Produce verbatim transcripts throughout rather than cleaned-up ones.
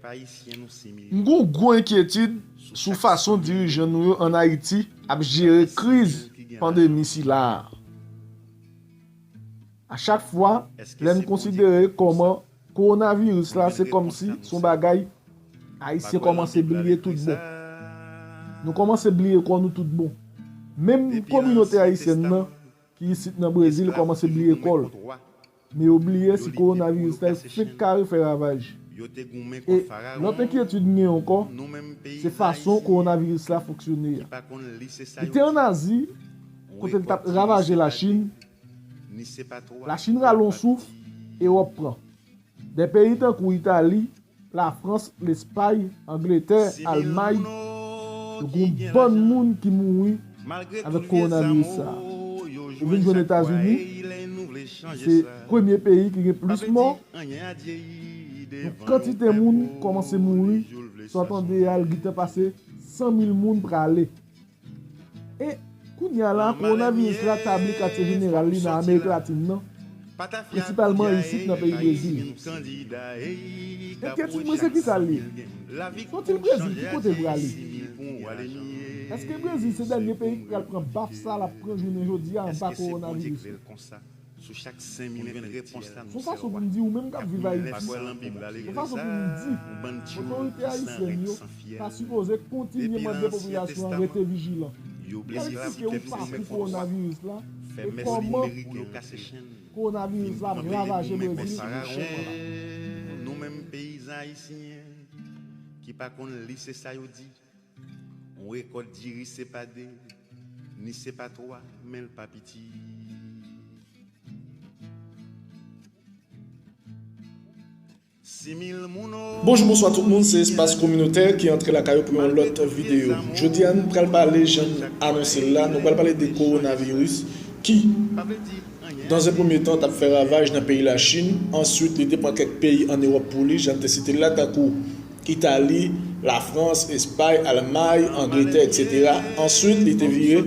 M gen yon gwo enkyetid sou fason dirijan nou yo ann Ayiti ap jere kriz pandemi sila a. A chak fwa, lè n konsidere kòman kowonaviris la se kòmsi se yon bagay, Ayisyen kòmanse bliye tout bon. Nou kòmanse bliye kò nou tout bon. Menm kominote ayisyèn nan ki isit nan Brezil kòmanse bliye kò l. Men yo bliye si kowonaviris la fenk kare fè ravaj. E lòt enkyetid m gen ankò, se fason kowonaviris la fonksyone a. Li te ann Azi, kote l t ap ravaje Lachin. Lachin rale yon souf, Ewòp pran. Dè peyi tankou Itali, Lafrans, Lespay, Angletè, Almay, yo gen yon bann moun ki mouri avèk kowonaviris sa a. Ou vin jwenn Etazini, se premye peyi ki gen plis mò. Yon kantite moun kòmanse mouri, sa w tande a, l gentan pase san mil moun prale. E kounye a la, kowonaviris la tabli katye jeneral li nan Amerik Latin nan, prensipalman isit nan peyi Brezil. Enkyetid mwen se kisa l ye? Soti l Brezil, ki kote l prale? Èske Brezil se dènye peyi ki pral pran baf sa l ap pran jounen jodi a anba kowonaviris la? Sou chak senk mil, nou jwenn repons la, nou se wa. Yon fason pou m di, ou menm k ap viv Ayiti, yon fason pou m di, otorite ayisyèn yo ta sipoze kontinye mande popilasyon an rete vijilan. Li eksplike w pakou kowonaviris la e kòman kowonaviris la ap ravaje Brezil. Nou menm peyizan ayisyen ki pa konn li, se sa yo di. Yon rekòt diri se pa de, ni se pa twa, men l pa piti. Bonjou, bonswa tout moun, se Espas Kominotè ki antre lakay ou pou yon lòt videyo. Jodi a, nou pral pale, jan n anonse l la, nou pral pale de kowonaviris ki, dans un premier temps, t ap fè ravaj nan peyi Lachin. Answit, li te pran kèk peyi ann Ewòp pou li, jan n te site l la, tankou Itali, Lafrans, Espay, Almay, Angletè, etsetera. Answit, li te vire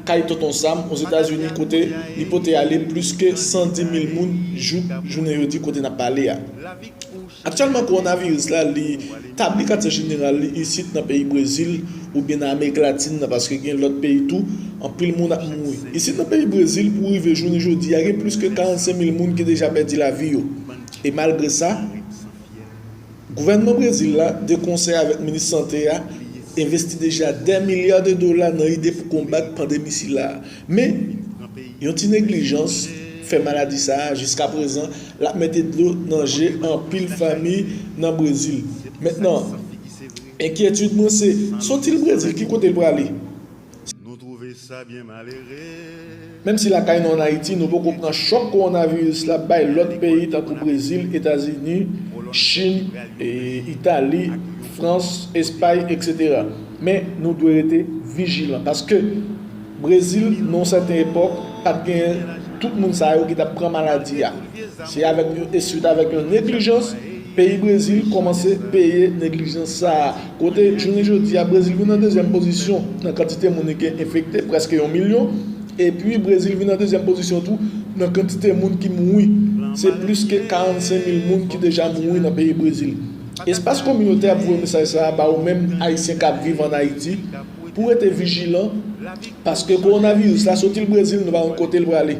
kay Tonton Sam, Ozetazini, kote li pote ale plis ke san di mil moun jouk jounen jodi, kote n ap pale a. Aktyèlman, kowonaviris la, li tabli katye jeneral li isit nan peyi Brezil oubyen nan Amerik Latin nan, paske gen lòt peyi tou, anpil moun ap mouri. Isit nan peyi Brezil, pou rive jounen jodi a, gen plis ke karannsenk mil moun ki deja pèdi lavi yo. E malgre sa, gouvènman Brezil la, de konsè avèk minis sante a, envesti deja dè milya de dola nan ide pou konbat pandemi sila a. Men, yon ti neglijans fè maladi sa a, jiskaprezan, l ap mete dlo nan je anpil fanmi nan Brezil. Mentnan, enkyetid mwen se, soti l Brezil, ki kote l prale? Menm si lakay nou ann Ayiti, nou poko pran chòk kowonaviris la bay lòt peyi tankou Brezil, Etazini, Chin, e, Itali, Frans, Espay, etsetera. Men, nou dwe rete vijilan, paske Brezil, nan yon sèten epòk, pa t genyen tout moun sa yo ki t ap pran maladi a. Se avèk, e swit avèk yon neglijans, peyi Brezil kòmanse peye neglijans sa a. Kote, jounen jodi a, Brezil vin nan dezyèm pozisyon nan kantite moun ki enfekte, prèske yon milyon. Epi, Brezil vin nan dezyèm pozisyon tou nan kantite moun ki mouri. Se plis ke karannsenk mil moun ki deja mouri nan peyi Brezil. Espas Kominotè ap voye mesaj sa a ba ou menm, Ayisyen k ap viv ann Ayiti, pou w rete vijilan, paske kowonaviris la soti l Brezil, nou pa konn kote l prale.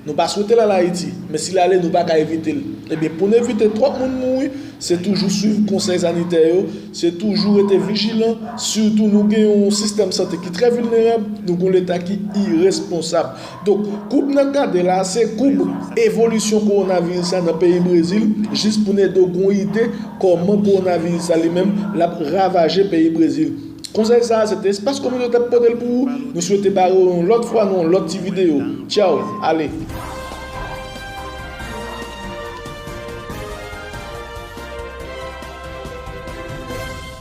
Nou pa swete l al Ayiti, men si l ale, nou pa ka evite l. Ebyen, pou n evite twòp moun mouri, se toujou swiv konsèy sanitè yo, se toujou rete vijilan, sitou nou gen yon sistèm sante ki trè vilnerab, nou gen yon Leta ki iresponsab. Donk, koub n ap gade la, se koub evolisyon kowonaviris la nan peyi Brezil, jis pou n ede w gen yon ide kòman kowonaviris la li menm, l ap ravaje peyi Brezil. Konsèy sa a, se te Espas Kominotè k pote l pou ou. Nou swete bare w yon lòt fwa nan yon lòt ti videyo. Tchaw, ale!